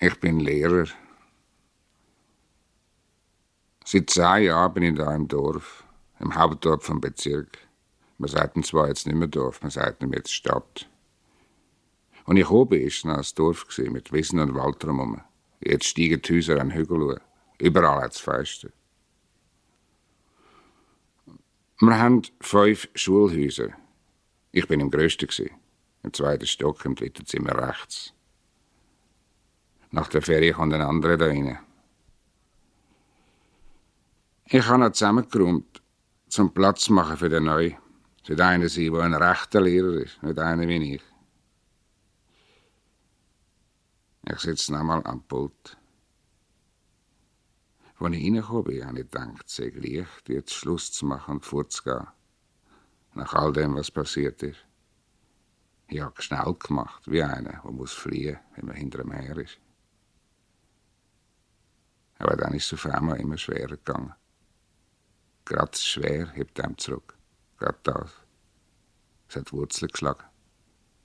Ich bin Lehrer. Seit 10 Jahren bin ich hier im Dorf, im Hauptdorf vom Bezirk. Man sagt ihm zwar jetzt nicht mehr Dorf, man sagt ihm jetzt Stadt. Als ich oben war, war es noch ein Dorf mit Wiesen und Wald drumherum. Jetzt steigen die Häuser an den Hügel hoch. Überall hat es Fenster. Wir haben 5 Schulhäuser. Ich bin im grössten, im 2. Stock, im 3. Zimmer rechts. Nach der Ferie kommt ein anderer da rein. Ich habe noch zusammengeräumt, zum Platz zu machen für den Neuen. Es wird einer sein, der ein rechter Lehrer ist, nicht einer wie ich. Ich sitze nochmal am Pult. Als ich reingekommen bin, habe ich gedacht, es sei leicht, jetzt Schluss zu machen und fortzugehen. Nach all dem, was passiert ist. Ich habe schnell gemacht, wie einer, der fliehen muss, wenn man hinter ihm her ist. Aber dann ist es auf einmal immer schwerer gegangen. Gerade das Schwer hebt einem zurück. Gerade das. Es hat Wurzeln geschlagen.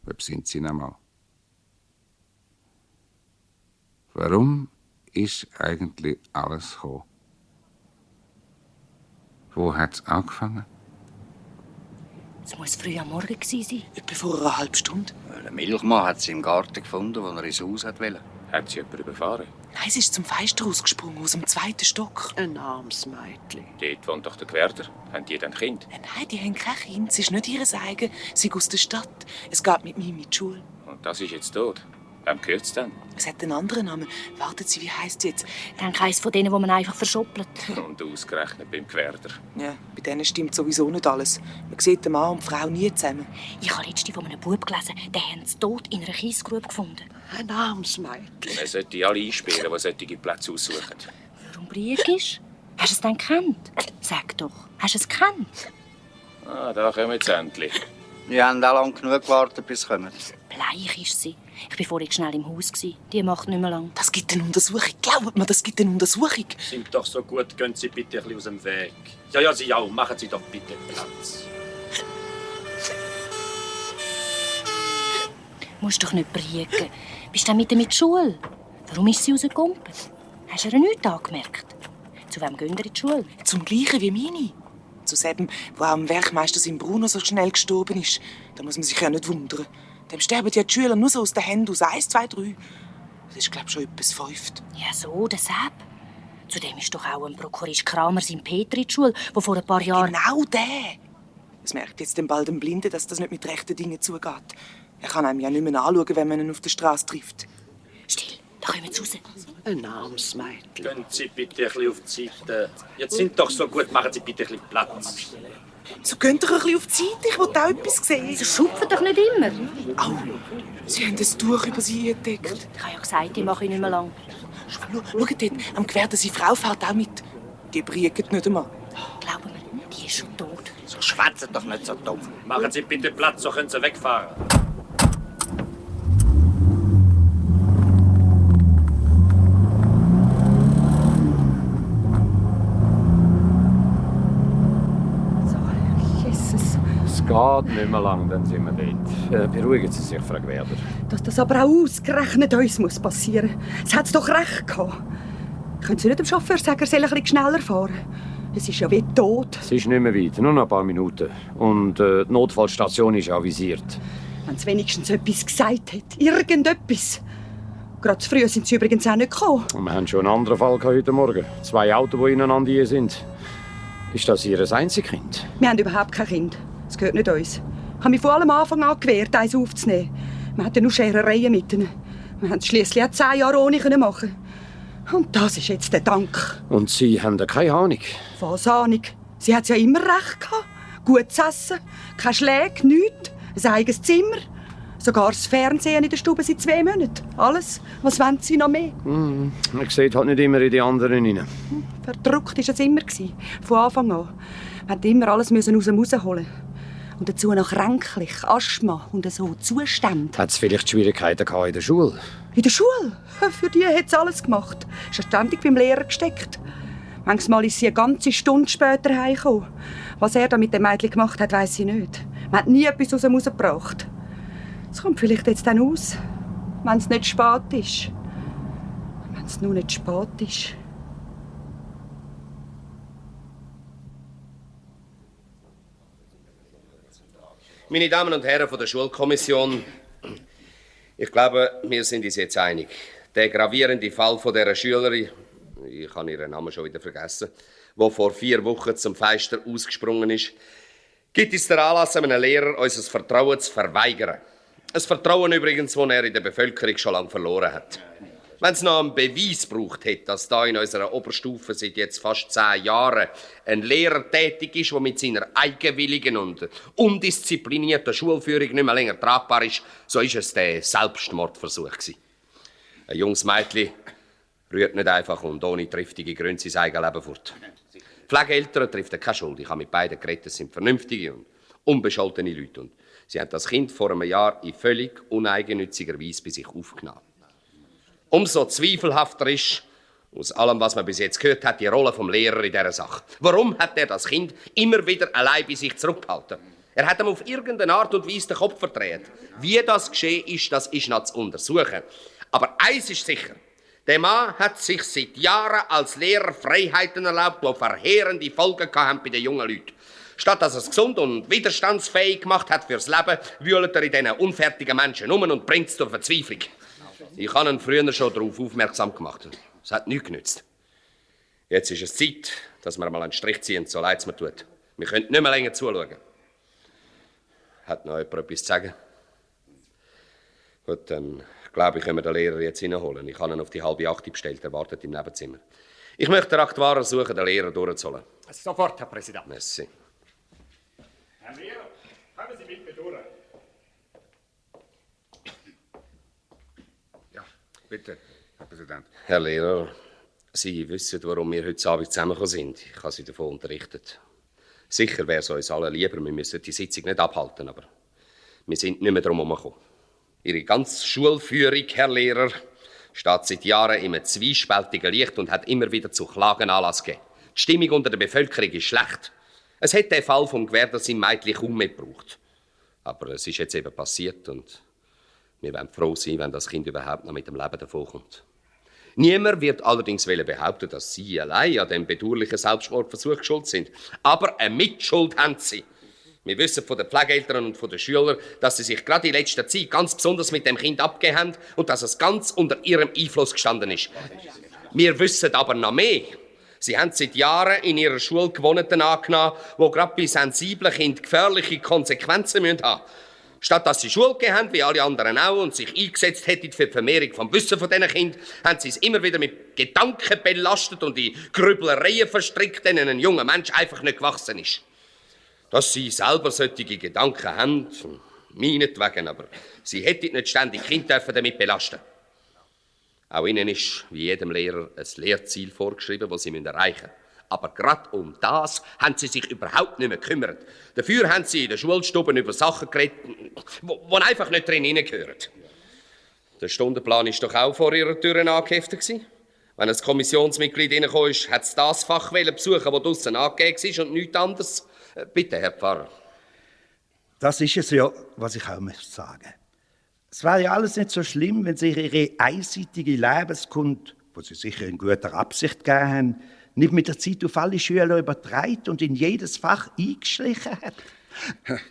Wo sind sie noch mal? Warum ist eigentlich alles gekommen? Wo hat es angefangen? Es muss früh am Morgen gewesen sein. Etwa vor einer halben Stunde. Der Milchmann hat sie im Garten gefunden, wo er ins Haus wollte. Hat sie jemand überfahren? Nein, sie ist zum Fenster rausgesprungen, aus dem 2. Stock. Ein armes Mädchen. Dort wohnt doch der Gewerder. Haben die dann Kind? Nein, die haben kein Kind. Sie ist nicht ihres eigen. Sie ist aus der Stadt. Es geht mit mir in die Schule. Und das ist jetzt tot. Wem gehört es denn? Es hat einen anderen Namen. Warten Sie, wie heisst sie jetzt? Ich denke, eines von denen, die man einfach verschoppelt. Und ausgerechnet beim Gewerder. Ja, bei denen stimmt sowieso nicht alles. Man sieht den Mann und die Frau nie zusammen. Ich habe letztens von einem Bub gelesen, den haben sie tot in einer Kiesgrube gefunden. Ein armes Mädchen. Man sollte alle einsperren, die solche Plätze aussuchen. Warum Briegisch? Hast du es denn gekannt? Sag doch, hast du es gekannt? Ah, da kommen jetzt endlich. Wir haben auch lange genug gewartet, bis sie kommen. Bleich ist sie. Ich war vorhin schnell im Haus. Die macht nicht mehr lang. Das gibt eine Untersuchung. Glaubt mir, das gibt eine Untersuchung. Sind doch so gut, gehen Sie bitte ein bisschen aus dem Weg. Ja, Sie auch. Machen Sie doch bitte Platz. Du musst doch nicht briegen. Bist du mit der Schule? Warum ist sie rausgekumpelt? Hast du ihr nichts angemerkt? Zu wem gehen ihr in die Schule? Zum Gleichen wie meine. Zu dem, wo auch am Werkmeister sein Bruno so schnell gestorben ist. Da muss man sich ja nicht wundern. Dem sterben ja die Schüler nur so aus den Händen aus 1, 2, 3. Das ist, glaube ich, schon etwas 5. Ja, so, der Sepp. Zudem ist doch auch ein Prokurist Kramer sein Peter in die Schule, der vor ein paar Jahren... Genau der! Es merkt jetzt bald ein Blinder, dass das nicht mit rechten Dingen zugeht. Er kann einem ja nicht mehr anschauen, wenn man ihn auf der Straße trifft. Still, da kommen sie raus. Ein armes Mädchen. Gehen Sie bitte ein bisschen auf die Seite. Jetzt sind doch so gut, machen Sie bitte ein bisschen Platz. So könnt ihr ein bisschen auf die Seite, ich will auch etwas sehen. Sie schupfen doch nicht immer. Au, Sie haben ein Tuch über sie entdeckt. Ich habe ja gesagt, die mache ich nicht mehr lang. Schaut dort, am Gewehr, seine Frau fährt auch mit. Die briegt nicht einmal. Glauben mir, die ist schon tot. So schwätzen doch nicht so dumm. Machen Sie bitte Platz, so können Sie wegfahren. Es geht nicht mehr lang, dann sind wir dort. Beruhigen Sie sich, Frau Gewerder. Dass das aber auch ausgerechnet uns muss passieren. Es hat doch recht gehabt. Können Sie nicht dem Chauffeur sagen, er soll ein bisschen schneller fahren? Es ist ja wie tot. Es ist nicht mehr weit, nur noch ein paar Minuten. Und die Notfallstation ist avisiert. Wenn es wenigstens etwas gesagt hat. Irgendetwas. Gerade zu früh sind sie übrigens auch nicht gekommen. Und wir haben schon einen anderen Fall heute Morgen. 2 Autos, die ineinander hier sind. Ist das Ihr einziges Kind? Wir haben überhaupt kein Kind. Das gehört nicht uns. Ich habe mich von allem Anfang an gewehrt, eins aufzunehmen. Wir hatten nur Scherereien mit ihnen. Wir haben es schliesslich auch 10 Jahre ohne machen. Und das ist jetzt der Dank. Und Sie haben keine Ahnung? Was Ahnung? Sie hat ja immer recht gehabt. Gutes Essen, keine Schläge, nichts, ein eigenes Zimmer. Sogar das Fernsehen in der Stube seit 2 Monaten. Alles. Was wollen Sie noch mehr? Man sieht halt nicht immer in die anderen rein. Verdruckt war es immer. Von Anfang an. Wir mussten immer alles aus dem Haus holen. Und dazu noch kränklich, Asthma und so Zustände. Hat es vielleicht Schwierigkeiten gehabt in der Schule? In der Schule? Für die hat sie alles gemacht. Ist ständig beim Lehrer gesteckt. Manchmal ist sie eine ganze Stunde später heimgekommen. Was er da mit dem Mädchen gemacht hat, weiss ich nicht. Man hat nie etwas aus dem Haus gebracht. Es kommt vielleicht jetzt dann aus, wenn es nicht spät ist. es noch nicht spät ist. Meine Damen und Herren von der Schulkommission, ich glaube, wir sind uns jetzt einig. Der gravierende Fall von dieser Schülerin, ich habe ihren Namen schon wieder vergessen, die vor 4 Wochen zum Fenster ausgesprungen ist, gibt uns den Anlass, einem Lehrer unser Vertrauen zu verweigern. Ein Vertrauen übrigens, das er in der Bevölkerung schon lange verloren hat. Wenn es noch einen Beweis braucht hätte, dass da in unserer Oberstufe seit jetzt fast 10 Jahren ein Lehrer tätig ist, der mit seiner eigenwilligen und undisziplinierten Schulführung nicht mehr länger tragbar ist, so ist es der Selbstmordversuch gewesen. Ein junges Mädchen rührt nicht einfach und ohne triftige Gründe sein eigenes Leben fort. Pflegeeltern trifft keine Schuld. Ich habe mit beiden geredet, es sind vernünftige und unbescholtene Leute. Und sie haben das Kind vor einem Jahr in völlig uneigennütziger Weise bei sich aufgenommen. Umso zweifelhafter ist, aus allem, was man bis jetzt gehört hat, die Rolle des Lehrers in dieser Sache. Warum hat er das Kind immer wieder allein bei sich zurückgehalten? Er hat ihm auf irgendeine Art und Weise den Kopf verdreht. Wie das geschehen ist, das ist noch zu untersuchen. Aber eins ist sicher. Der Mann hat sich seit Jahren als Lehrer Freiheiten erlaubt, die verheerende Folgen hatten bei den jungen Leuten. Statt dass er es gesund und widerstandsfähig gemacht hat fürs Leben, wühlt er in diesen unfertigen Menschen um und bringt es zur Verzweiflung. Ich habe ihn früher schon darauf aufmerksam gemacht. Es hat nichts genützt. Jetzt ist es Zeit, dass wir mal einen Strich ziehen, so leid es mir tut. Wir können nicht mehr länger zuschauen. Hat noch jemand etwas zu sagen? Gut, dann glaube ich, können wir den Lehrer jetzt hineinholen. Ich habe ihn auf die 7:30 bestellt, er wartet im Nebenzimmer. Ich möchte den Aktuar ersuchen, den Lehrer durchzuholen. Sofort, Herr Präsident. Merci. Herr Lehrer, kommen Sie mit mir durch. Ja, bitte, Herr Präsident. Herr Lehrer, Sie wissen, warum wir heute Abend zusammengekommen sind. Ich habe Sie davon unterrichtet. Sicher wäre es uns allen lieber, wir müssen die Sitzung nicht abhalten, aber wir sind nicht mehr darum herumgekommen. Ihre ganze Schulführung, Herr Lehrer, steht seit Jahren in einem zwiespältigen Licht und hat immer wieder zu Klagen Anlass gegeben. Die Stimmung unter der Bevölkerung ist schlecht. Es hätte den Fall vom Gewerder sein Mädchen kaum mehr gebraucht. Aber es ist jetzt eben passiert und wir wollen froh sein, wenn das Kind überhaupt noch mit dem Leben davonkommt. Niemand wird allerdings behaupten, dass Sie allein an dem bedauerlichen Selbstmordversuch schuld sind. Aber eine Mitschuld haben Sie. Wir wissen von den Pflegeeltern und von den Schülern, dass sie sich gerade in letzter Zeit ganz besonders mit dem Kind abgegeben haben und dass es ganz unter ihrem Einfluss gestanden ist. Wir wissen aber noch mehr. Sie haben seit Jahren in ihrer Schule Gewohnheiten angenommen, die gerade bei sensiblen Kindern gefährliche Konsequenzen haben müssen. Statt dass sie Schule gegeben haben, wie alle anderen auch, und sich eingesetzt hätten für die Vermehrung vom Wissen von diesen Kindern, haben sie es immer wieder mit Gedanken belastet und in Grübelereien verstrickt, denen ein junger Mensch einfach nicht gewachsen ist. Dass sie selber solche Gedanken haben, meinetwegen, aber sie hätten nicht ständig Kinder damit belasten. Auch ihnen ist, wie jedem Lehrer, ein Lehrziel vorgeschrieben, das sie erreichen müssen. Aber gerade um das haben sie sich überhaupt nicht mehr gekümmert. Dafür haben sie in den Schulstuben über Sachen geredet, die einfach nicht drin hineingehören. Der Stundenplan war doch auch vor ihrer Tür angeheftet. Wenn ein Kommissionsmitglied reingekommen ist, hat es das Fach besuchen, das draussen angegeben war und nichts anderes. Bitte, Herr Pfarrer. Das ist es ja, was ich auch möchte sagen. Es wäre ja alles nicht so schlimm, wenn Sie Ihre einseitige Lebenskunde, die Sie sicher in guter Absicht gegeben haben, nicht mit der Zeit auf alle Schüler übertragen und in jedes Fach eingeschlichen hat.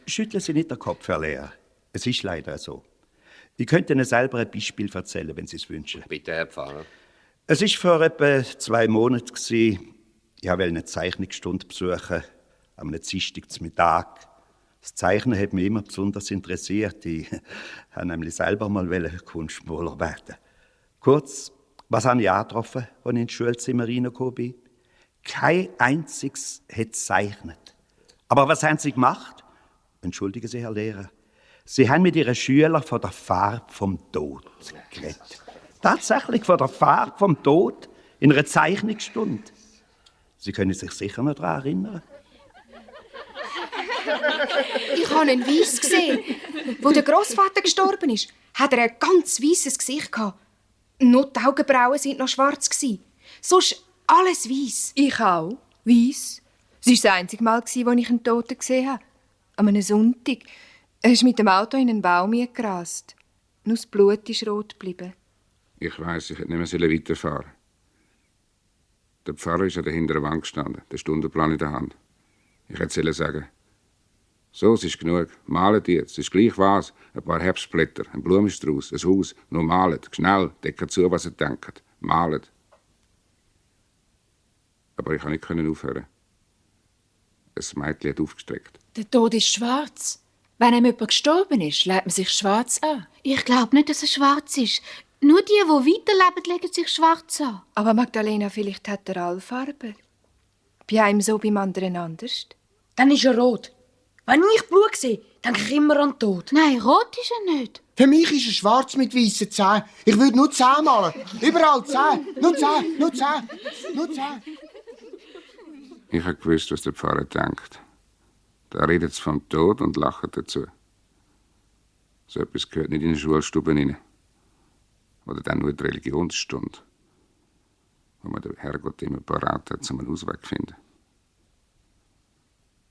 Schütteln Sie nicht den Kopf, Herr Lehrer. Es ist leider so. Ich könnte Ihnen selber ein Beispiel erzählen, wenn Sie es wünschen. Bitte, Herr Pfarrer. Es war vor etwa 2 Monaten. Ich wollte eine Zeichnungsstunde besuchen, am Dienstag zum Mittag. Das Zeichnen hat mich immer besonders interessiert. Ich wollte nämlich selber mal Kunstmaler werden. Kurz, was habe ich angetroffen, als ich ins Schulzimmer reingekommen bin? Kein einziges hat gezeichnet. Aber was haben sie gemacht? Entschuldigen Sie, Herr Lehrer. Sie haben mit Ihren Schülern von der Farbe vom Tod geredet. Tatsächlich von der Farbe vom Tod in einer Zeichnungsstunde. Sie können sich sicher noch daran erinnern. Ich habe einen Weiss gesehen. Wo der Grossvater gestorben ist, hat er ein ganz weisses Gesicht gehabt. Nur die Augenbrauen waren noch schwarz. Sonst alles weiss. Ich auch. Weiss. Es war das einzige Mal, als ich einen Toten gesehen habe. An einem Sonntag. Er ist mit dem Auto in einen Baum gerast. Nur das Blut ist rot geblieben. Ich weiss, ich hätte nicht mehr weiterfahren sollen. Der Pfarrer ist an der hinteren Wand gestanden, der Stundenplan in der Hand. Ich hätte sagen, so, es ist genug. Malet jetzt. Es ist gleich was. Ein paar Herbstblätter, ein Blumenstrauß, ein Haus. Nur malet. Schnell. Deckt zu, was ihr denkt. Malet. Aber ich konnte nicht aufhören. Ein Mädchen hat aufgestreckt. Der Tod ist schwarz. Wenn einem jemand gestorben ist, legt man sich schwarz an. Ich glaube nicht, dass er schwarz ist. Nur die weiterleben, legen sich schwarz an. Aber Magdalena, vielleicht hat er alle Farben. Bei einem so, beim anderen anders. Dann ist er rot. Wenn ich Blut sehe, denke ich immer an den Tod. Nein, rot ist er nicht. Für mich ist er schwarz mit weißen Zähnen. Ich würde nur Zähne malen. Überall Zähne. Nur Zähne, nur Zähne, nur Zähne. Ich habe gewusst, was der Pfarrer denkt. Da redet es vom Tod und lacht dazu. So etwas gehört nicht in die Schulstube rein. Oder dann nur die Religionsstunde, wo man den Herrgott immer parat hat, um einen Ausweg zu finden.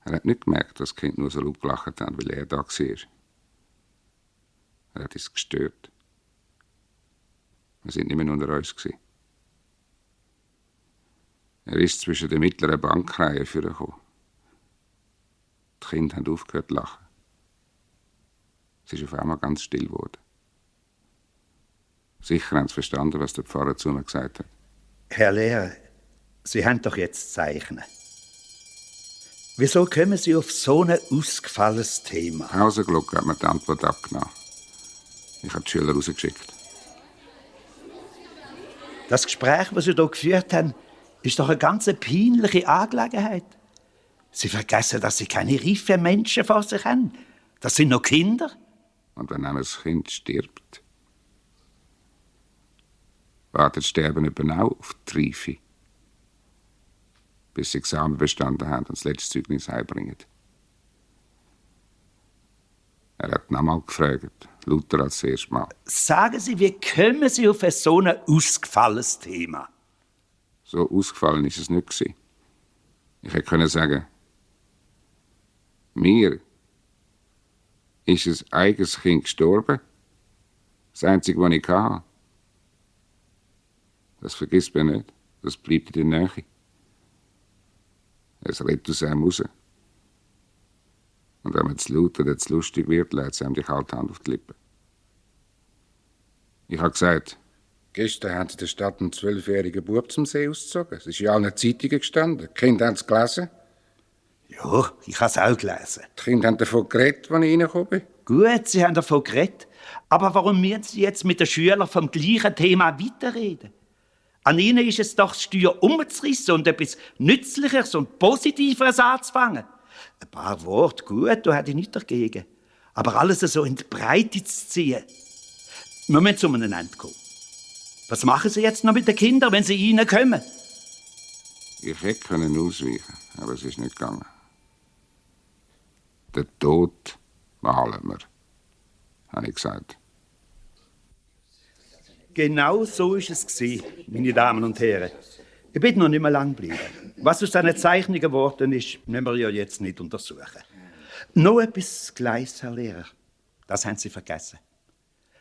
Er hat nicht gemerkt, dass das Kind nur so laut gelacht hat, weil er da war. Er hat es gestört. Wir sind nicht mehr unter uns gewesen. Er ist zwischen den mittleren Bankreihen vorgekommen. Die Kinder haben aufgehört zu lachen. Es ist auf einmal ganz still geworden. Sicher haben sie verstanden, was der Pfarrer zu mir gesagt hat. Herr Lehrer, Sie haben doch jetzt Zeichnen. Wieso kommen Sie auf so ein ausgefallenes Thema? Pausenglocke hat mir die Antwort abgenommen. Ich habe die Schüler rausgeschickt. Das Gespräch, das Sie hier geführt haben, ist doch eine ganz peinliche Angelegenheit. Sie vergessen, dass Sie keine reifen Menschen vor sich haben. Das sind noch Kinder. Und wenn ein Kind stirbt, wartet das Sterben eben auch auf die Reife, bis sie Examen bestanden haben und das letzte Zeugnis heimbringen. Er hat nochmal gefragt, lauter als das erste Mal. Sagen Sie, wie kommen Sie auf so ein ausgefallenes Thema? So ausgefallen ist es nicht gewesen. Ich hätte sagen, mir ist ein eigenes Kind gestorben. Das Einzige, was ich hatte. Das vergisst man nicht. Das bleibt in der Nähe. Es redet aus einem raus. Und wenn man zu laut oder zu lustig wird, legt es einem die kalte Hand auf die Lippen. Ich habe gesagt, gestern haben sie in der Stadt einen 12-jährigen Bub zum See ausgezogen. Es ist in allen Zeitungen gestanden. Die Kinder haben es gelesen. Ja, ich habe es auch gelesen. Die Kinder haben davon geredet, als ich reingekommen bin. Gut, Sie haben davon geredet. Aber warum müssen Sie jetzt mit den Schülern vom gleichen Thema weiterreden? An Ihnen ist es doch, das Steuer umzureissen und etwas Nützlicheres und Positiveres anzufangen. Ein paar Worte, gut, da hätte ich nichts dagegen. Aber alles so in die Breite zu ziehen. Wir müssen zu einem Ende kommen. Was machen Sie jetzt noch mit den Kindern, wenn sie reinkommen? Ich hätte ausweichen, aber es ist nicht gegangen. Den Tod malen wir, habe ich gesagt. Genau so war es, meine Damen und Herren. Ich bin noch nicht mehr lang geblieben. Was aus diesen Zeichnungen geworden ist, müssen wir ja jetzt nicht untersuchen. Noch etwas Kleines, Herr Lehrer. Das haben Sie vergessen.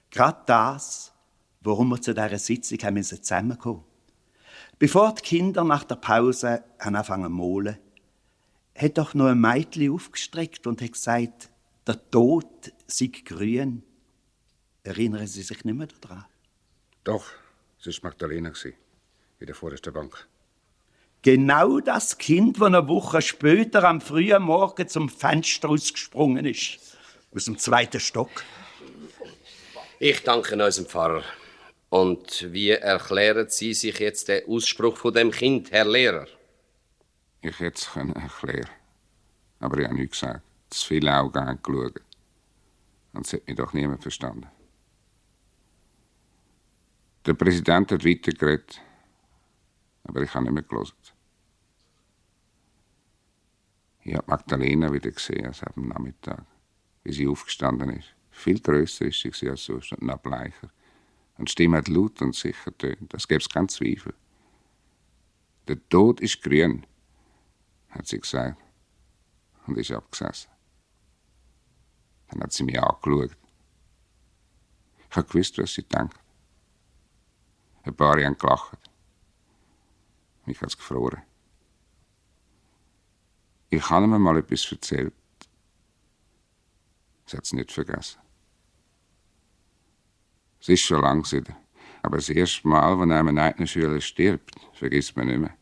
Gerade das, warum wir zu dieser Sitzung haben zusammenkommen. Bevor die Kinder nach der Pause angefangen zu malen, hat doch noch ein Mädchen aufgestreckt und hat gesagt, der Tod sei grün. Erinnern Sie sich nicht mehr daran? Doch, es war Magdalena, in der vordersten Bank. Genau das Kind, das eine Woche später am frühen Morgen zum Fenster ausgesprungen ist. Aus dem 2. Stock. Ich danke unserem Pfarrer. Und wie erklären Sie sich jetzt den Ausspruch von dem Kind, Herr Lehrer? Ich hätte es erklären. Aber ich habe nichts gesagt. Zu viele Augen haben geschaut. Und es hat mich doch niemand verstanden. Der Präsident hat weitergeredet, aber ich habe nicht mehr gehört. Ich habe Magdalena wieder gesehen als am Nachmittag, wie sie aufgestanden ist. Viel grösser ist sie als sonst und noch bleicher. Und die Stimme hat laut und sicher tönt. Das gäbe es keinen Zweifel. Der Tod ist grün, hat sie gesagt und ist abgesessen. Dann hat sie mich angeschaut. Ich habe gewusst, was sie denkt. Ein paar haben gelacht. mich hat's gefroren. Ich habe ihm mal etwas erzählt. Sie hat es nicht vergessen. Es ist schon lang gewesen, aber das erste Mal, wenn einem eigenen Schüler stirbt, vergisst man nicht mehr.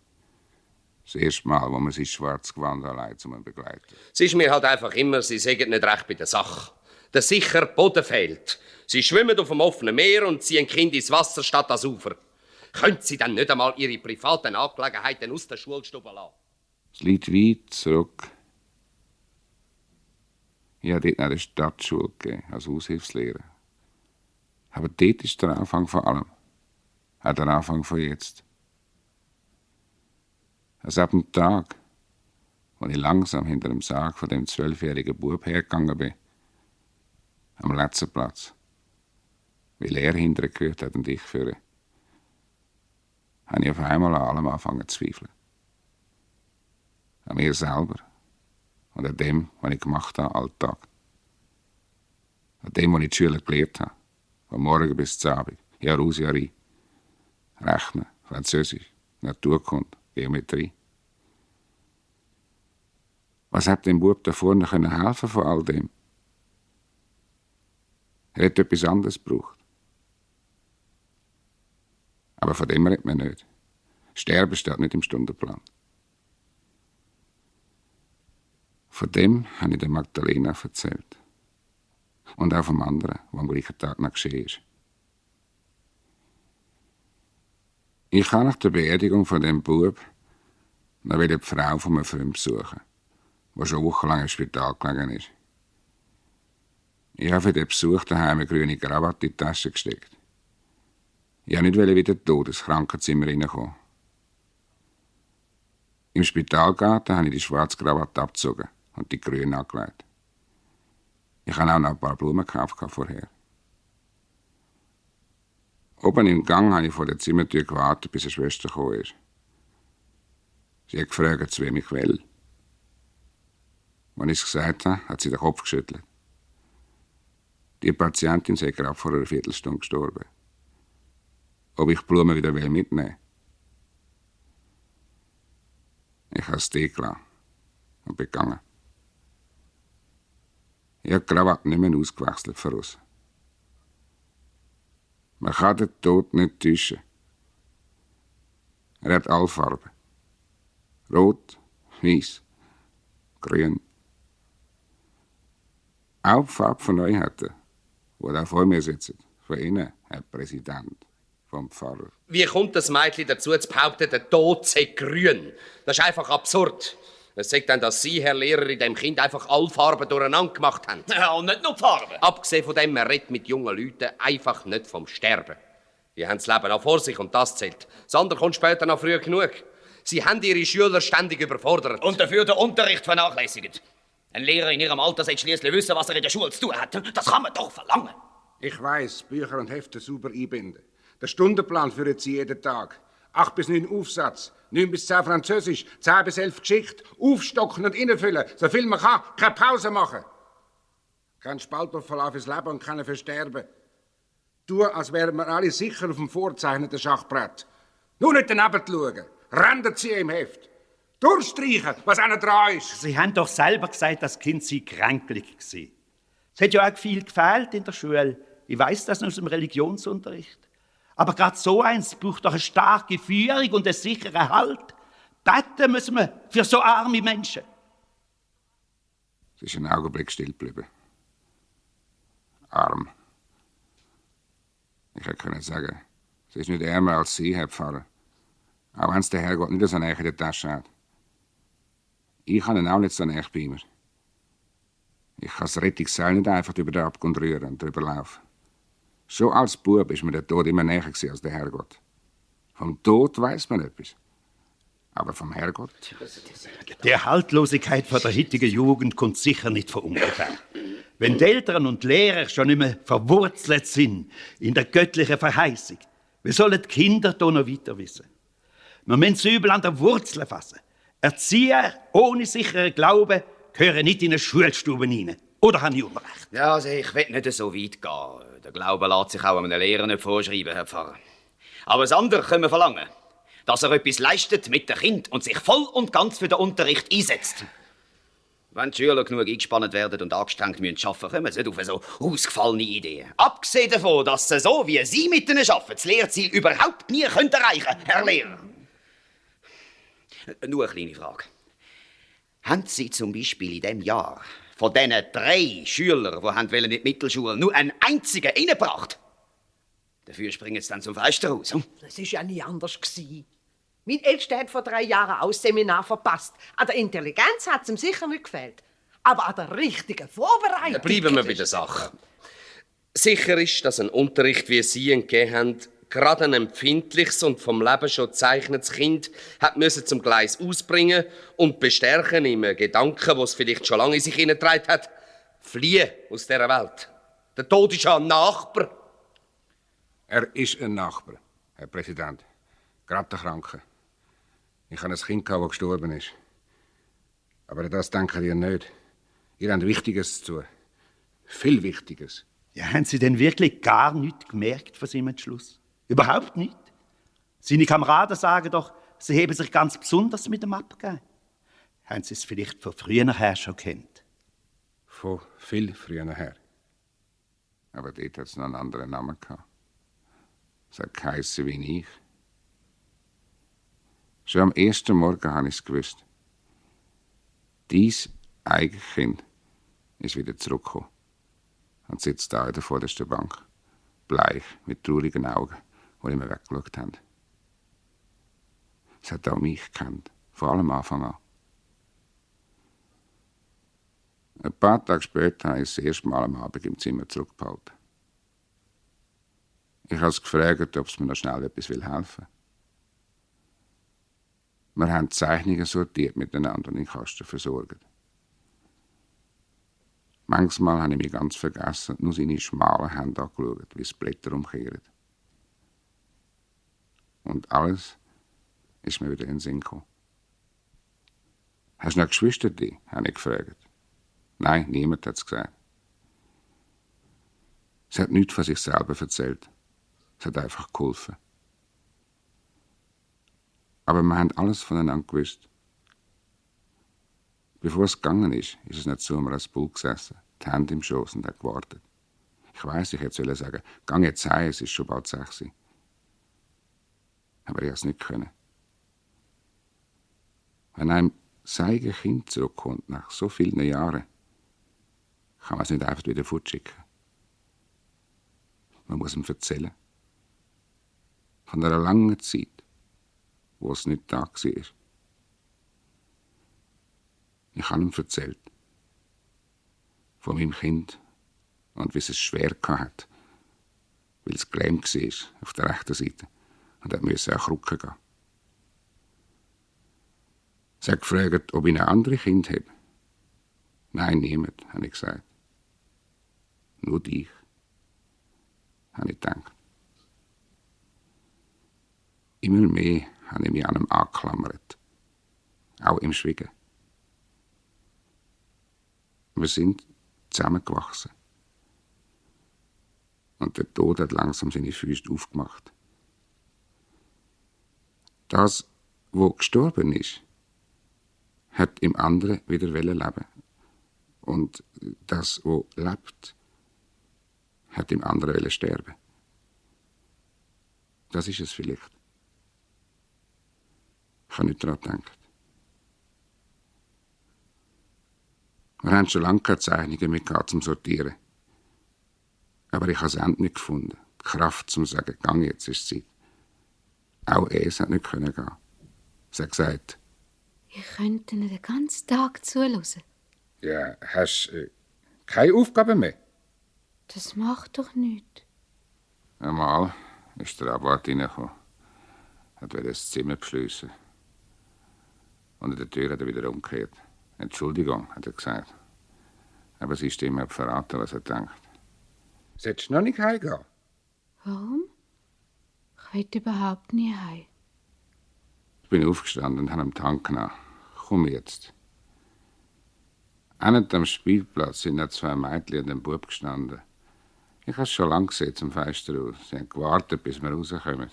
Das erste Mal, wo man sein schwarzes Gewand allein zu begleiten. Es ist mir halt einfach immer, sie sagen nicht recht bei der Sache. Der sichere Boden fehlt. Sie schwimmen auf dem offenen Meer und ziehen Kind ins Wasser statt ans Ufer. Können Sie dann nicht einmal Ihre privaten Angelegenheiten aus der Schulstube lassen? Es liegt weit zurück. Ich habe dort nach der Stadtschule gegeben, als Aushilfslehrer. Aber dort ist der Anfang von allem. Auch der Anfang von jetzt. Also ab dem Tag, als ich langsam hinter dem Sarg von dem 12-jährigen Bub hergegangen bin, am letzten Platz, weil er hinterher gehört hat und ich führe, habe ich auf einmal an allem angefangen zu zweifeln. An mir selber und an dem, was ich gemacht habe, Alltag. An dem, was ich die Schüler gelehrt habe, von Morgen bis zum Abend, Jahr aus, Jahr ein. Rechnen, Französisch, Naturkunde, Geometrie. Was hat dem Bub da vorne helfen von all dem? Er hat etwas anderes gebraucht. Aber von dem redet man nicht. Sterben steht nicht im Stundenplan. Von dem habe ich der Magdalena erzählt. Und auch vom anderen, was am gleichen Tag noch geschehen ist. Ich kann nach der Beerdigung von dem Bub noch die Frau von einem Freund besuchen, die schon wochenlang im Spital gelegen ist. Ich habe für den Besuch daheim eine grüne Krawatte in die Tasche gesteckt. Ich wollte nicht wieder tot ins Krankenzimmer reinkommen. Im Spitalgarten habe ich die schwarze Krawatte abgezogen und die grüne angelegt. Ich habe auch noch ein paar Blumen gekauft vorher. Oben im Gang habe ich vor der Zimmertür gewartet, bis eine Schwester gekommen ist. Sie hat gefragt, zu wem ich will. Als ich es gesagt habe, hat sie den Kopf geschüttelt. Die Patientin sei gerade vor einer Viertelstunde gestorben. Ob ich die Blumen wieder mitnehmen will? Ich habe es gelassen und bin gegangen. Ich habe die Krawatte nicht mehr ausgewechselt von außen. Man kann den Tod nicht täuschen. Er hat alle Farben. Rot, weiß, grün. Auch die Farbe von euch hat er, die da vor mir sitzen. Von Ihnen, Herr Präsident, vom Pfarrer. Wie kommt das Mädchen dazu, zu behaupten, der Tod sei grün? Das ist einfach absurd. Es sagt dann, dass Sie, Herr Lehrer, in dem Kind einfach alle Farben durcheinander gemacht haben. Ja, und nicht nur die Farben. Abgesehen von dem, man redet mit jungen Leuten einfach nicht vom Sterben. Die haben das Leben auch vor sich und das zählt. Das andere kommt später noch früh genug. Sie haben Ihre Schüler ständig überfordert. Und dafür den Unterricht vernachlässigt. Ein Lehrer in Ihrem Alter sollte schließlich wissen, was er in der Schule zu tun hat. Das kann man doch verlangen. Ich weiss, Bücher und Hefte sauber einbinden. Der Stundenplan führen Sie jeden Tag. 8 bis 9 Aufsatz, 9 bis 10 Französisch, 10 bis 11 Geschichte, aufstocken und innenfüllen, so viel man kann, keine Pause machen. Kein Spaltverlauf fürs Leben und keiner fürs Sterben. Tu, als wären wir alle sicher auf dem vorgezeichneten Schachbrett. Nur nicht daneben schauen, Ränder ziehen im Heft. Durchstreichen, was einer dran ist. Sie haben doch selber gesagt, das Kind sei kränklich gewesen. Es hat ja auch viel gefehlt in der Schule. Ich weiss das aus dem Religionsunterricht. Aber gerade so eins braucht doch eine starke Führung und einen sicheren Halt. Beten müssen wir für so arme Menschen. Es ist einen Augenblick still geblieben. Arm. Ich hätte sagen, es ist nicht ärmer als Sie, Herr Pfarrer. Auch wenn es der Herrgott nicht so nahe in der Tasche hat. Ich habe ihn auch nicht so nahe bei mir. Ich kann das Rettungsseil nicht einfach über den Abgrund rühren und drüber laufen. Schon als Bub ist mir der Tod immer näher als der Herrgott. Vom Tod weiß man etwas. Aber vom Herrgott? Die Haltlosigkeit von der heutigen Jugend kommt sicher nicht von ungefähr. Wenn die Eltern und Lehrer schon nicht mehr verwurzelt sind in der göttlichen Verheißung, wie sollen die Kinder da noch weiter wissen? Wir müssen das Übel an der Wurzel fassen. Erzieher ohne sicheren Glauben gehören nicht in eine Schulstube rein. Oder habe ich Unrecht? Ja, also ich will nicht so weit gehen. Der Glaube lässt sich auch einem Lehrer nicht vorschreiben, Herr Pfarrer. Aber das andere können wir verlangen. dass er etwas leistet mit dem Kind und sich voll und ganz für den Unterricht einsetzt. Wenn die Schüler genug eingespannt werden und angestrengt müssen arbeiten, kommen sie nicht auf so ausgefallene Ideen. Abgesehen davon, dass sie so, wie Sie mit ihnen arbeiten, das Lehrziel überhaupt nie erreichen können, Herr Lehrer. Nur eine kleine Frage. Haben Sie zum Beispiel in diesem Jahr von diesen 3 Schülern, die in die Mittelschule nur einen einzigen reingebracht? Dafür springen sie dann zum Fenster raus. Das war ja nie anders. Mein Ältester hat vor 3 Jahren auch das Seminar verpasst. An der Intelligenz hat es ihm sicher nicht gefehlt. Aber an der richtigen Vorbereitung... Bleiben wir bei der Sache. Sicher ist, dass ein Unterricht, wie Sie ihn gegeben haben, gerade ein empfindliches und vom Leben schon gezeichnetes Kind hat müssen zum Gleis ausbringen und bestärken im Gedanken, den es vielleicht schon lange in sich hineingetragen hat. Fliehen aus dieser Welt. Der Tod ist ja ein Nachbar. Er ist ein Nachbar, Herr Präsident. Gerade der Kranke. Ich habe ein Kind, das gestorben ist. Aber an das denken ihr nicht. Ihr habt Wichtiges zu tun. Viel Wichtiges. Ja, haben Sie denn wirklich gar nichts gemerkt von seinem Entschluss? Überhaupt nicht? Seine Kameraden sagen doch, sie heben sich ganz besonders mit ihm abgegeben. Haben Sie es vielleicht von früher her schon kennt? Von viel früher her. Aber dort hat es noch einen anderen Namen gehabt. Es hat geheissen wie ich. Schon am ersten Morgen habe ich es gewusst. Dies Eigenkind ist wieder zurückgekommen und sitzt da in der vordersten Bank, bleich, mit traurigen Augen, die immer weggeschaut haben. Es hat auch mich gekannt, vor allem am Anfang an. Ein paar Tage später habe ich es das erste Mal am Abend im Zimmer zurückgehalten. Ich habe es gefragt, ob es mir noch schnell etwas helfen will. Wir haben die Zeichnungen sortiert miteinander und in den Kasten versorgt. Manchmal habe ich mich ganz vergessen und nur seine schmalen Hände angeschaut, wie es Blätter umkehren. Und alles ist mir wieder in den Sinn gekommen. Hast du noch Geschwister, habe ich gefragt. Nein, niemand hat es gesagt. Sie hat nichts von sich selber erzählt. Es hat einfach geholfen. Aber wir haben alles voneinander gewusst. Bevor es gegangen ist es nicht zu mir als Bull gesessen, die Hände im Schoß und hat gewartet. Ich weiss, ich hätte sagen, gang jetzt heim, es ist schon bald 6 Uhr. Aber ich konnte es nicht können. Wenn einem sein Kind zurückkommt, nach so vielen Jahren, kann man es nicht einfach wieder fortschicken. Man muss ihm erzählen. Von einer langen Zeit, wo es nicht da war. Ich habe ihm erzählt. Von meinem Kind und wie es schwer hatte, weil es gelähmt war auf der rechten Seite und musste an Krücken gehen. Sie hat gefragt, ob ich ein anderes Kind habe. Nein, niemand, habe ich gesagt. Nur dich, habe ich gedacht. Immer mehr habe ich mich an ihm angeklammert, auch im Schweigen. Wir sind zusammengewachsen. Und der Tod hat langsam seine Füße aufgemacht. Das, was gestorben ist, hat im anderen wieder leben. Und das, was lebt, hat im anderen sterben. Das ist es vielleicht. Ich habe nicht daran gedacht. Wir haben schon lange keine Zeichnungen mehr zum Sortieren. Aber ich habe das Ende nicht gefunden. Die Kraft zum sagen, gang jetzt, ist Zeit. Auch es hat nicht gehen können. Sie hat gesagt, Ich könnte Ihnen den ganzen Tag zuhören. ja, hast keine Aufgabe mehr? Das macht doch nichts. Einmal ist der Abwart reingekommen. Hat das Zimmer beschliessen. Und in der Tür hat er wieder umgekehrt. Entschuldigung, hat er gesagt. Aber sie Stimme hat verraten, was er denkt. Solltest du noch nicht heimgehen? Warum? Ich will überhaupt nie heim. Ich bin aufgestanden und habe am Tank nach. Komm jetzt. Hinten am Spielplatz sind noch 2 Mädchen und ein Bub gestanden. Ich habe es schon lange gesehen zum Fenster aus. Sie haben gewartet, bis wir rauskommen.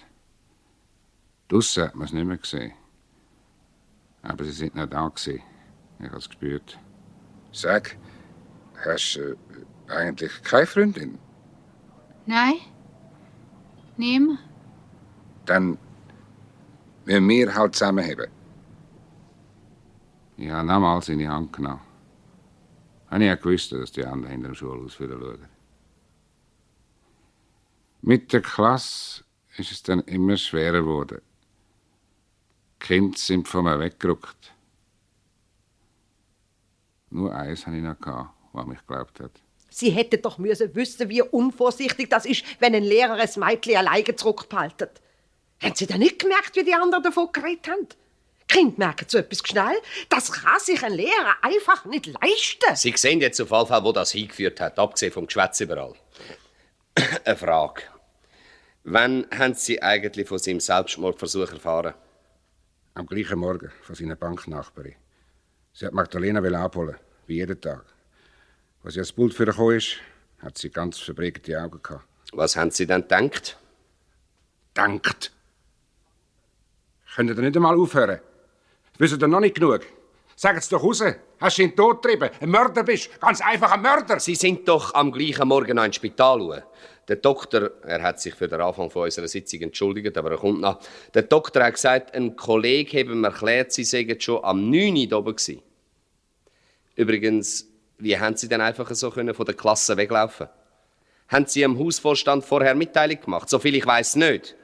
Draussen hat man es nicht mehr gesehen. Aber sie sind noch da gewesen. Ich habe es gespürt. Sag, hast du eigentlich keine Freundin? Nein. Niemand. Dann müssen wir halt zusammenheben. Ich habe nochmal seine Hand genommen. Ich ja gewusst, dass die anderen hinter dem Schulhaus wieder schauen. Mit der Klasse ist es dann immer schwerer geworden. Die Kinder sind von mir weggerückt. Nur eins hatte ich noch, das an mich geglaubt hat. Sie hätte doch müssen wissen, wie unvorsichtig das ist, wenn ein Lehrer ein Mädchen alleine zurückbehaltet. Haben Sie denn nicht gemerkt, wie die anderen davon geredet haben? Die Kinder merken so etwas schnell. Das kann sich ein Lehrer einfach nicht leisten. Sie sehen jetzt auf jeden Fall, wo das hingeführt hat, abgesehen vom Geschwätz überall. Eine Frage. Wann haben Sie eigentlich von seinem Selbstmordversuch erfahren? Am gleichen Morgen von seiner Banknachbarin. Sie hat Magdalena abholen, wie jeden Tag. Als sie ans Pult für gekommen ist, hat sie ganz verbrägte Augen gehabt. Was haben Sie denn gedacht? Dankt! Könnt ihr nicht einmal aufhören? Wisst ihr noch nicht genug? Sagt es doch raus! Hast du ihn totgetrieben? Ein Mörder bist! Ganz einfach ein Mörder! Sie sind doch am gleichen Morgen noch ins Spital gegangen. Der Doktor, er hat sich für den Anfang von unserer Sitzung entschuldigt, aber er kommt nach. Der Doktor hat gesagt, ein Kollege habe ihm erklärt, Sie seien schon am 9 Uhr da oben gewesen. Übrigens, wie haben Sie denn einfach so von der Klasse weglaufen? Haben Sie dem Hausvorstand vorher Mitteilung gemacht? Soviel ich weiss nicht.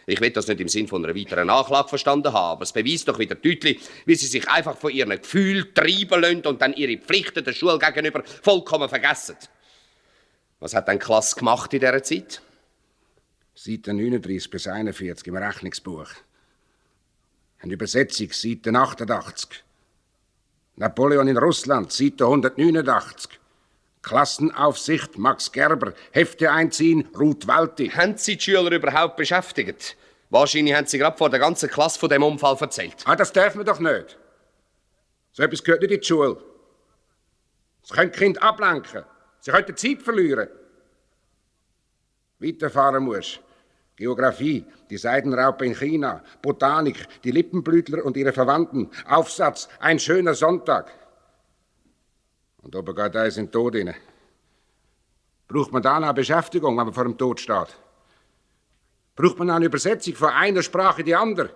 Ich will das nicht im Sinn von einer weiteren Nachklage verstanden haben, aber es beweist doch wieder deutlich, wie Sie sich einfach von Ihren Gefühlen treiben lassen und dann Ihre Pflichten der Schule gegenüber vollkommen vergessen. Was hat denn die Klasse gemacht in dieser Zeit? Seite 39 bis 41 im Rechnungsbuch. Eine Übersetzung, Seite 88. Napoleon in Russland, Seite 189. Klassenaufsicht, Max Gerber, Hefte einziehen, Ruth Walti. Haben Sie die Schüler überhaupt beschäftigt? Wahrscheinlich haben Sie gerade vor der ganzen Klasse von dem Unfall erzählt. Das dürfen wir doch nicht. So etwas gehört nicht in die Schule. Sie können die Kinder ablenken. Sie können die Zeit verlieren. Weiterfahren musst. Geografie, die Seidenraupe in China, Botanik, die Lippenblütler und ihre Verwandten, Aufsatz, ein schöner Sonntag. Und oben geht eins in den Tod rein. Braucht man da noch eine Beschäftigung, wenn man vor dem Tod steht? Braucht man noch eine Übersetzung von einer Sprache in die andere?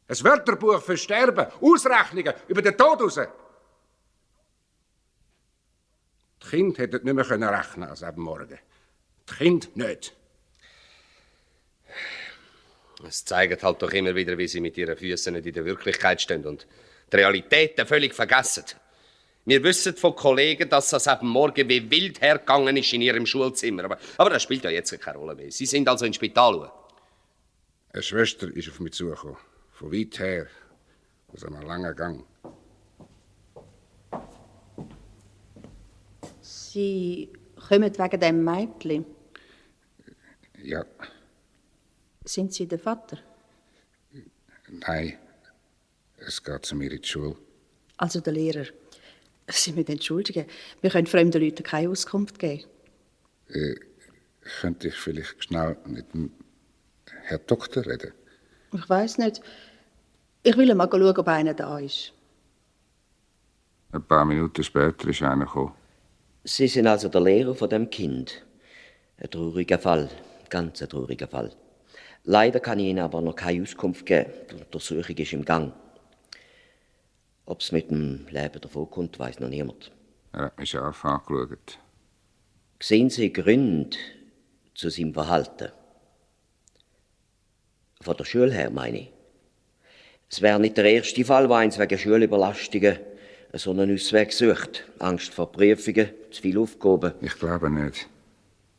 Ein Wörterbuch für Sterben, Ausrechnungen über den Tod raus? Die Kinder hätten nicht mehr rechnen als ab morgen. Die Kinder nicht. Es zeigt halt doch immer wieder, wie Sie mit Ihren Füßen nicht in der Wirklichkeit stehen und die Realitäten völlig vergessen. Wir wissen von Kollegen, dass das ab morgen wie wild hergegangen ist in Ihrem Schulzimmer. Aber das spielt ja jetzt keine Rolle mehr. Sie sind also ins Spital. Eine Schwester ist auf mich zugekommen. Von weit her. Aus einem langen Gang. Sie kommen wegen dem Mädchen. Ja. Sind Sie der Vater? Nein. Es geht zu mir in die Schule. Also der Lehrer. Sie müssen entschuldigen. Wir können fremden Leuten keine Auskunft geben. Könnte ich vielleicht schnell mit dem Herrn Doktor reden? Ich weiss nicht. Ich will mal schauen, ob einer da ist. Ein paar Minuten später ist einer gekommen. Sie sind also der Lehrer von dem Kind. Ein trauriger Fall, ganz ein trauriger Fall. Leider kann ich Ihnen aber noch keine Auskunft geben. Die Untersuchung ist im Gang. Ob es mit dem Leben davonkommt, weiss noch niemand. Er hat mich scharf angeschaut. Sehen Sie Gründe zu seinem Verhalten? Von der Schule her, meine ich. Es wäre nicht der erste Fall, wo eins wegen Schulüberlastungen so einen Ausweg sucht. Angst vor Prüfungen, zu viele Aufgaben. Ich glaube nicht.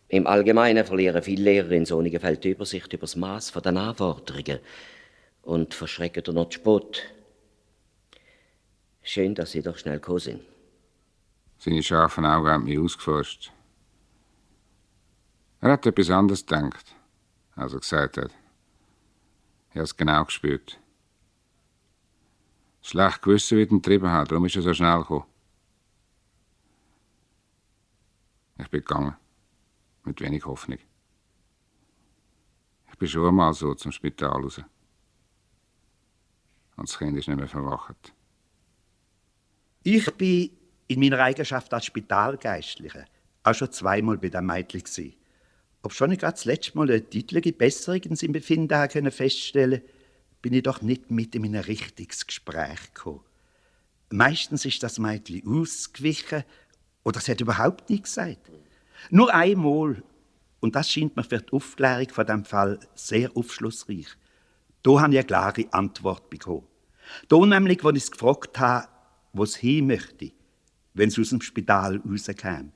Im Allgemeinen verlieren viele Lehrer in solchen Fällen die Übersicht über das Maß der Anforderungen und verschrecken durch noch zu spät. Schön, dass Sie doch schnell gekommen sind. Seine scharfen Augen haben mich ausgeforscht. Er hat etwas anderes gedacht, als er gesagt hat. Ich habe es genau gespürt. Schlecht gewusst, wie er ihn getrieben hat, darum ist er so schnell gekommen. Ich bin gegangen, mit wenig Hoffnung. Ich bin schon einmal so zum Spital raus. und das Kind ist nicht mehr verwacht. Ich bin in meiner Eigenschaft als Spitalgeistlicher auch schon zweimal bei dem Mädchen gsi. Obschon ich gerade das letzte Mal eine deutliche Besserung in seinem Befinden feststellen konnte, bin ich doch nicht mit in ein richtiges Gespräch gekommen. Meistens ist das Mädchen ausgewichen oder es hat überhaupt nichts gesagt. Nur einmal, und das scheint mir für die Aufklärung von dem Fall sehr aufschlussreich. Da habe ich eine klare Antwort bekommen. Da nämlich, als ich es gefragt habe, wo es hin möchte, wenn es aus dem Spital rauskäme.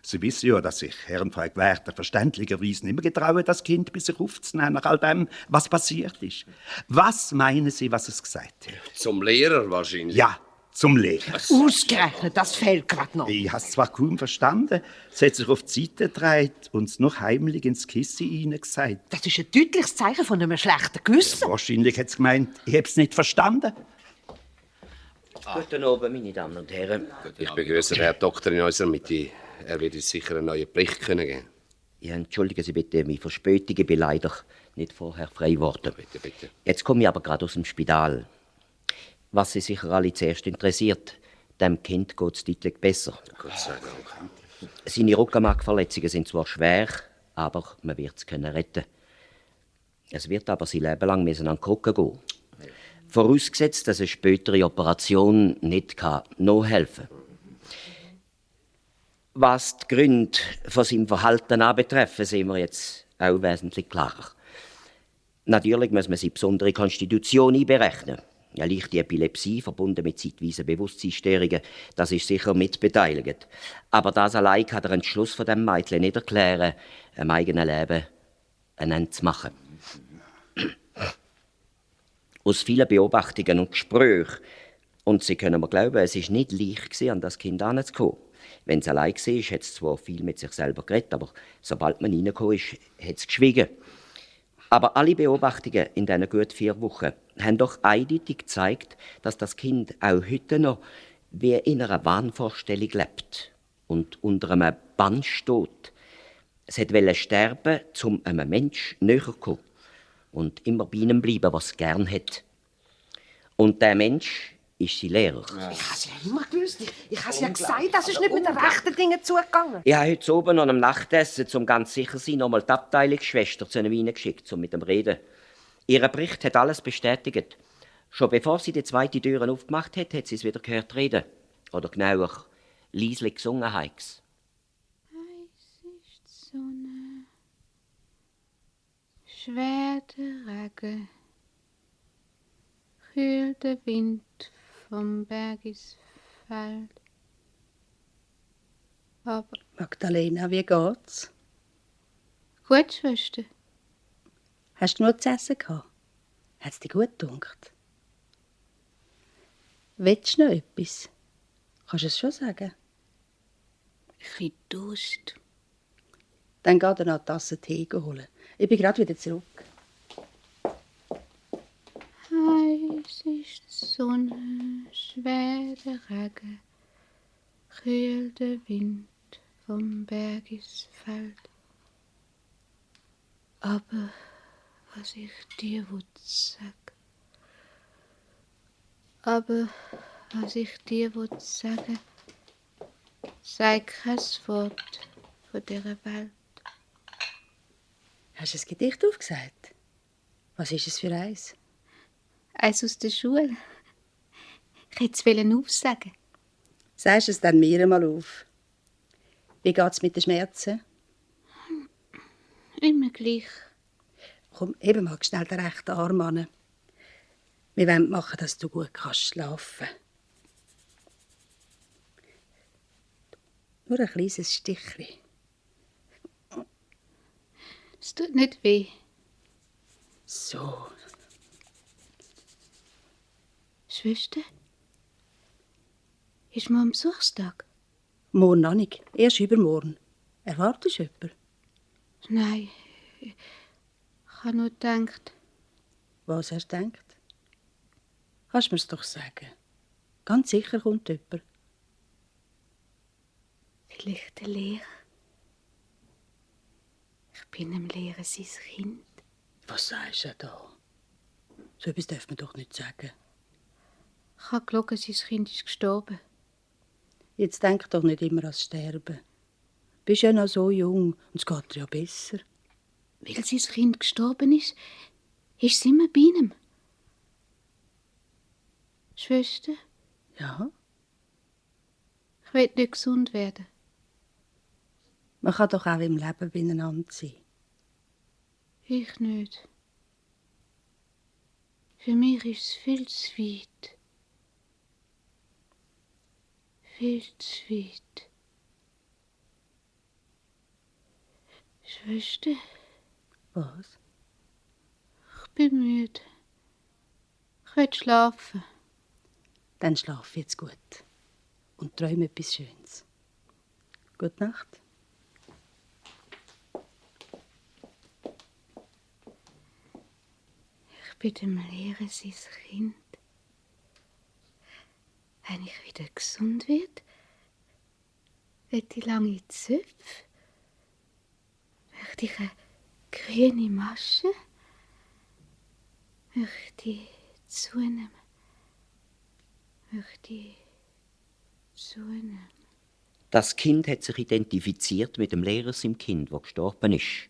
Sie wissen ja, dass sich Herrn Frau Gwerter verständlicherweise nicht mehr getrauen, das Kind bei sich aufzunehmen, nach all dem, was passiert ist. Was meinen Sie, was es gesagt hat? Zum Lehrer wahrscheinlich. Ja, zum Lehrer. Ausgerechnet, das fehlt gerade noch. Ich habe es zwar kaum verstanden, es hat sich auf die Seite gedreht und es noch heimlich ins Kissen hineingesagt. Das ist ein deutliches Zeichen von einem schlechten Gewissen. Ja, wahrscheinlich hat es gemeint, ich habe es nicht verstanden. Guten Abend, meine Damen und Herren. Ich begrüße den Herrn Doktor in unserer Mitte. Er wird uns sicher einen neuen Bericht geben können. Ja, entschuldigen Sie bitte meine Verspätung, ich bin leider nicht vorher frei geworden. Bitte, bitte. Jetzt komme ich aber gerade aus dem Spital. Was Sie sicher alle zuerst interessiert, dem Kind geht es deutlich besser. Gott sei Dank. Seine Rückenmarkverletzungen sind zwar schwer, aber man wird es retten. Es wird aber sein Leben lang an die Krücke gehen. Vorausgesetzt, dass eine spätere Operation nicht noch helfen kann. Was die Gründe von seinem Verhalten anbetreffen, sehen wir jetzt auch wesentlich klarer. Natürlich muss man seine besondere Konstitution einberechnen. Eine leichte Epilepsie, verbunden mit zeitweisen Bewusstseinsstörungen, das ist sicher mitbeteiligt. Aber das allein kann der Entschluss von dem Mädchen nicht erklären, einem eigenen Leben ein Ende zu machen. Aus vielen Beobachtungen und Gesprächen, und Sie können mir glauben, es war nicht leicht, an das Kind heranzukommen. Wenn es allein war, hat es zwar viel mit sich selber geredet, aber sobald man reingekommen ist, hat es geschwiegen. Aber alle Beobachtungen in diesen gut 4 Wochen haben doch eindeutig gezeigt, dass das Kind auch heute noch wie in einer Wahnvorstellung lebt und unter einem Bann steht. Es wollte sterben, um einem Menschen näher zu kommen und immer bei ihm bleiben, was es gern hat. Und der Mensch ist sein Lehrer. Ja. Ich habe es ja immer gewusst. Ich habe es ja gesagt, das ist nicht mit den rechten Dingen zugegangen. Ich habe heute oben noch am Nachtessen, um ganz sicher zu sein, noch mal die Abteilungsschwester zu ihnen geschickt, um mit dem reden. Ihr Bericht hat alles bestätigt. Schon bevor sie die zweite Tür aufgemacht hat, hat sie es wieder gehört reden. Oder genauer, leislich gesungen heik's. Heiß ist die Sonne, schwer der Regen, kühl der Wind vom Bergisfeld. Aber Magdalena, wie geht's? gut, Schwester. Hast du genug zu essen gehabt? Hat's dir gut gedunkt? Willst du noch etwas? Kannst du es schon sagen? Ich habe Durst. Dann geh dir noch eine Tasse Tee holen. Ich bin gerade wieder zurück. Heiß ist die Sonne, schwer der Regen, kühl der Wind vom Bergisfeld. Aber was ich dir sagen, sei kein Wort von dieser Welt. Hast du ein Gedicht aufgesagt? Was ist es für eins? Eins aus der Schule. Ich wollte es aufsagen. Sagst es dann mir mal auf. Wie geht's mit den Schmerzen? Immer gleich. Komm, hebe mal schnell den rechten Arm an. Wir wollen machen, dass du gut schlafen kannst. Nur ein kleines Stichchen. Es tut nicht weh. So. Schwester? Ist morgen Besuchstag? Morgen noch nicht. Erst übermorgen. Erwartest du jemanden? Nein. Ich habe nur gedacht. Was hast du gedacht? Kannst du mir's doch sagen. Ganz sicher kommt jemand. Vielleicht der Lehrer. Ich bin dem Lehrer sein Kind. Was sagst du da? So etwas darf man doch nicht sagen. Ich habe gelogen, sein Kind ist gestorben. Jetzt denk doch nicht immer ans Sterben. Du bist ja noch so jung und es geht dir ja besser. Weil sein Kind gestorben ist es immer bei ihm. Schwester? Ja? Ich will nicht gesund werden. Man kann doch auch im Leben beieinander sein. Ich nicht. Für mich ist es viel zu weit. Viel zu weit. Schwester? Was? Ich bin müde. Ich will schlafen. Dann schlaf jetzt gut. Und träume etwas Schönes. Gute Nacht. Ich bin dem Lehrer sein Kind. Wenn ich wieder gesund werde, möchte ich lange Zöpfe, möchte ich eine grüne Masche, möchte ich zunehmen, möchte ich zunehmen. Das Kind hat sich identifiziert mit dem Lehrer seinem Kind, der gestorben ist.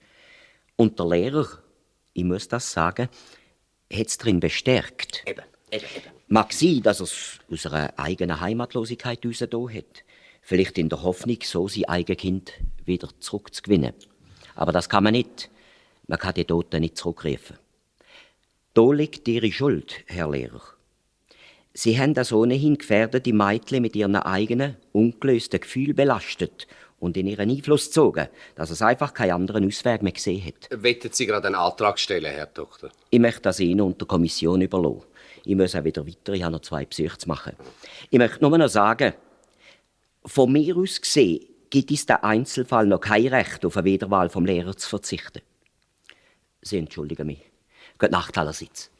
Und der Lehrer, ich muss das sagen, hat es darin bestärkt. Eben. Mag sein, dass er es aus einer eigenen Heimatlosigkeit heraus hat. Vielleicht in der Hoffnung, so sein eigenes Kind wieder zurückzugewinnen. Aber das kann man nicht. Man kann die Toten nicht zurückrufen. Da liegt Ihre Schuld, Herr Lehrer. Sie haben das ohnehin gefährdete Mädchen mit ihren eigenen, ungelösten Gefühlen belastet und in ihren Einfluss gezogen, dass es einfach keinen anderen Ausweg mehr gesehen hat. Wettet Sie gerade einen Antrag stellen, Herr Doktor? Ich möchte das Ihnen und der Kommission überlassen. Ich muss auch wieder weiter, ich habe noch 2 Besuche zu machen. Ich möchte nur noch sagen, von mir aus gesehen gibt es in diesem Einzelfall noch kein Recht, auf eine Wiederwahl vom Lehrer zu verzichten. Sie entschuldigen mich. Gute Nacht allerseits.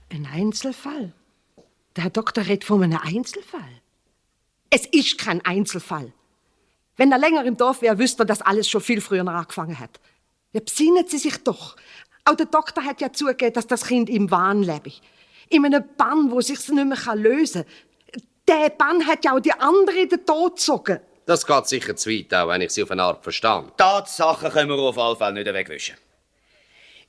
Ein Einzelfall? Der Herr Doktor redet von einem Einzelfall. Es ist kein Einzelfall. Wenn er länger im Dorf wäre, wüsste er, dass alles schon viel früher angefangen hat. Ja, besinnen Sie sich doch. Auch der Doktor hat ja zugegeben, dass das Kind im Wahn lebe. In einem Bann, wo sich's nicht mehr lösen kann. Der Bann hat ja auch die anderen in den Tod gezogen. Das geht sicher zu weit, auch wenn ich Sie auf eine Art verstehe. Tatsachen können wir auf alle Fälle nicht wegwischen.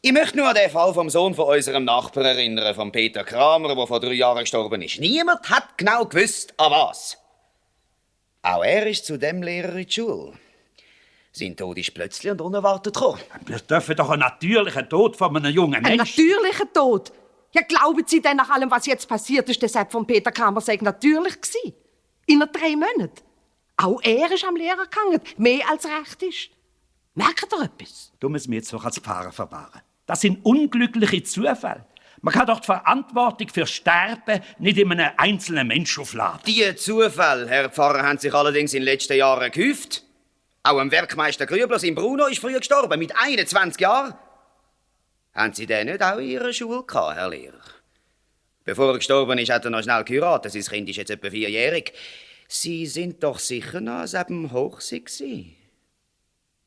Ich möchte nur an den Fall vom Sohn von unserem Nachbarn erinnern, von Peter Kramer, der vor 3 Jahren gestorben ist. Niemand hat genau gewusst, an was. Auch er ist zu dem Lehrer in die Schule. Sein Tod ist plötzlich und unerwartet gekommen. Wir dürfen doch einen natürlichen Tod von einem jungen Ein Menschen. natürlicher Tod? Ja, glauben Sie denn nach allem, was jetzt passiert ist, deshalb von Peter Kramer sei natürlich gewesen? In 3 Monaten? Auch er ist am Lehrer gegangen, mehr als recht ist. Merkt ihr etwas? Du musst mir jetzt noch als Pfarrer verwahren. Das sind unglückliche Zufälle. Man kann doch die Verantwortung für Sterben nicht in einem einzelnen Menschen aufladen. Die Zufälle, Herr Pfarrer, haben sich allerdings in den letzten Jahren gehäuft. Auch ein Werkmeister Grübler, sein Bruno, ist früh gestorben, mit 21 Jahren. Haben Sie den nicht auch in Ihrer Schule gehabt, Herr Lehrer? Bevor er gestorben ist, hat er noch schnell geheiratet. Sein Kind ist jetzt etwa 4-jährig. Sie sind doch sicher noch an seinem Hochsee gewesen.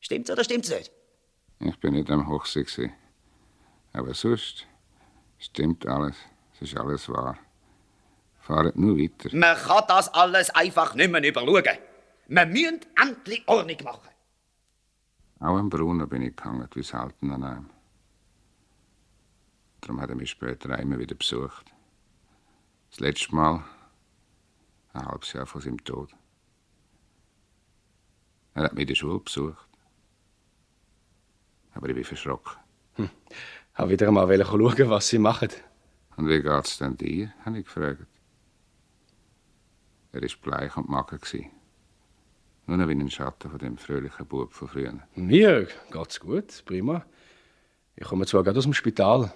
Stimmt's oder stimmt's nicht? Ich bin nicht am Hochsee gewesen. Aber sonst stimmt alles. Es ist alles wahr. Fahrt nur weiter. Man kann das alles einfach nicht mehr überschauen. Wir müssen endlich Ordnung machen. Auch am Brunnen bin ich gehangen, wie selten an einem. Darum hat er mich später immer wieder besucht. Das letzte Mal ein halbes Jahr vor seinem Tod. Er hat mich in der Schule besucht. Aber ich bin verschrocken. Ich wollte wieder einmal schauen, was Sie machen. Und wie geht's denn dir? Habe ich gefragt. Er war bleich und mager. Nur noch wie ein Schatten von dem fröhlichen Bub von früher. Mir geht's gut, prima. Ich komme zwar gerade aus dem Spital.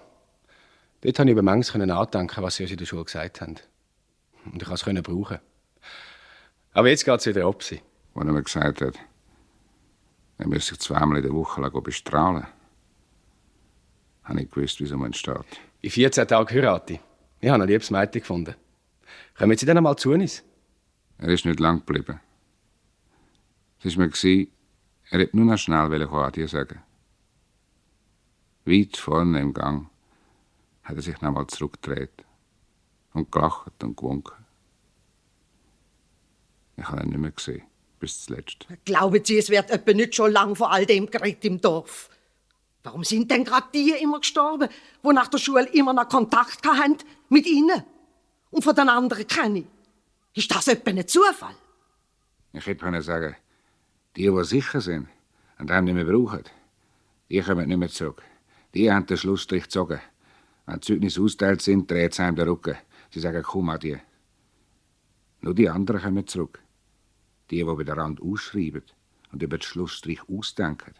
Dort konnte ich über manches nachdenken, was Sie uns in der Schule gesagt haben. Und ich konnte es brauchen. Aber jetzt geht es wieder ab. Als er mir gesagt hat, er müsse sich 2-mal in der Woche bestrahlen, habe ich gewusst, wie es entsteht. In 14 Tagen heirate. Ich habe ein liebes Mädchen gefunden. Kommen Sie dann einmal zu uns? Er ist nicht lang geblieben. Es war mir, er wollte nur noch schnell Adieu sagen. Weit vorne im Gang hat er sich noch einmal zurückgedreht und gelacht und gewunken. Ich habe ihn nicht mehr gesehen, bis zuletzt. Glauben Sie, es wird etwa nicht schon lang von all dem geredet im Dorf? Warum sind denn gerade die immer gestorben, die nach der Schule immer noch Kontakt hatten mit Ihnen? Und von den anderen kenne ich. Ist das etwa ein Zufall? Ich hätte können sagen, die sicher sind und einem nicht mehr brauchen, die kommen nicht mehr zurück. Die haben den Schlussstrich gezogen. Wenn die Zeugnisse ausgeteilt sind, dreht es einem den Rücken. Sie sagen, komm an die. Nur die anderen kommen zurück. Die bei der Rand ausschreiben und über den Schlussstrich ausdenken.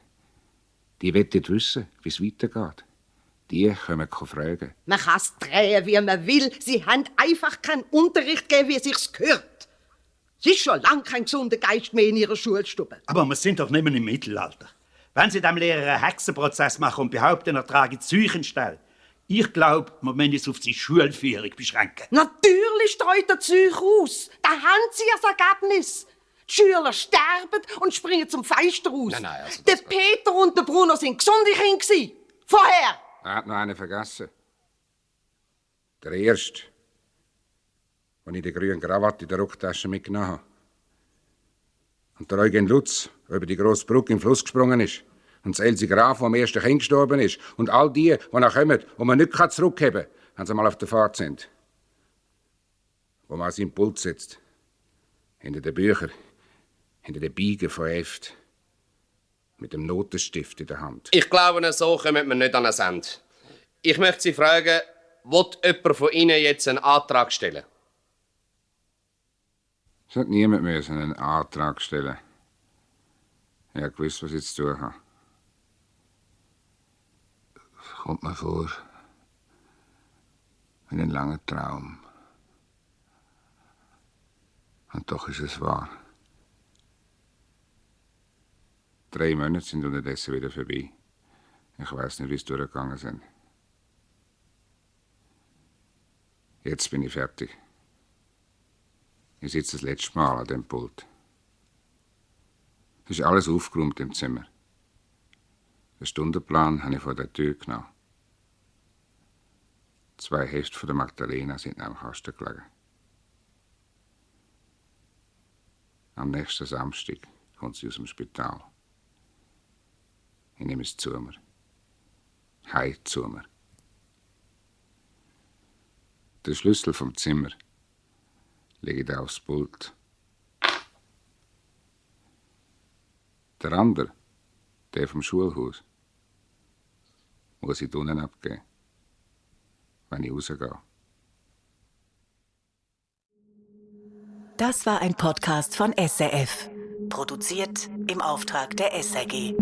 Die wollen wissen, wie es weitergeht. Die können fragen. Man kann es drehen, wie man will. Sie haben einfach keinen Unterricht gegeben, wie es sich gehört. Es ist schon lange kein gesunder Geist mehr in Ihrer Schulstube. Aber wir sind doch nicht mehr im Mittelalter. Wenn Sie dem Lehrer einen Hexenprozess machen und behaupten, er trage Zeichenstelle, ich glaube, wir müssen uns auf die Schulführung beschränken. Natürlich streut der Zeug aus. Da haben Sie das Ergebnis. Die Schüler sterben und springen zum Fenster raus. Nein, also der Peter und der Bruno sind gesunde Kinder. Vorher. Er hat noch einen vergessen. Der erste, den ich die grüne Krawatte in der Rocktasche mitgenommen habe. Und der Eugen Lutz, der über die grosse Brücke im Fluss gesprungen ist. Und das Elsie Graf, der am ersten Kind gestorben ist. Und all die, die noch kommen, die man nicht zurückheben kann, wenn sie mal auf der Fahrt sind. Wo man an seinem Pult sitzt. Hinter den Büchern, hinter den Biegen von Heft. Mit dem Notenstift in der Hand. Ich glaube, so kommen wir nicht an ein Ende. Ich möchte Sie fragen, will jemand von Ihnen jetzt einen Antrag stellen? Es hat niemand mehr einen Antrag stellen. Ich habe gewusst, was ich zu tun habe. Es kommt mir vor wie ein langer Traum. Und doch ist es wahr. 3 Monate sind unterdessen wieder vorbei. Ich weiß nicht, wie es durchgegangen sind. Jetzt bin ich fertig. Ich sitze das letzte Mal an dem Pult. Es ist alles aufgeräumt im Zimmer. Den Stundenplan habe ich vor der Tür genommen. 2 Hefte von der Magdalena sind neben dem Kasten gelegen. Am nächsten Samstag kommt sie aus dem Spital. Ich nehme es zu mir. Heim zu mir. Den Schlüssel vom Zimmer lege ich da aufs Pult. Der andere, der vom Schulhaus, muss ich unten abgeben, wenn ich rausgehe. Das war ein Podcast von SRF. Produziert im Auftrag der SRG.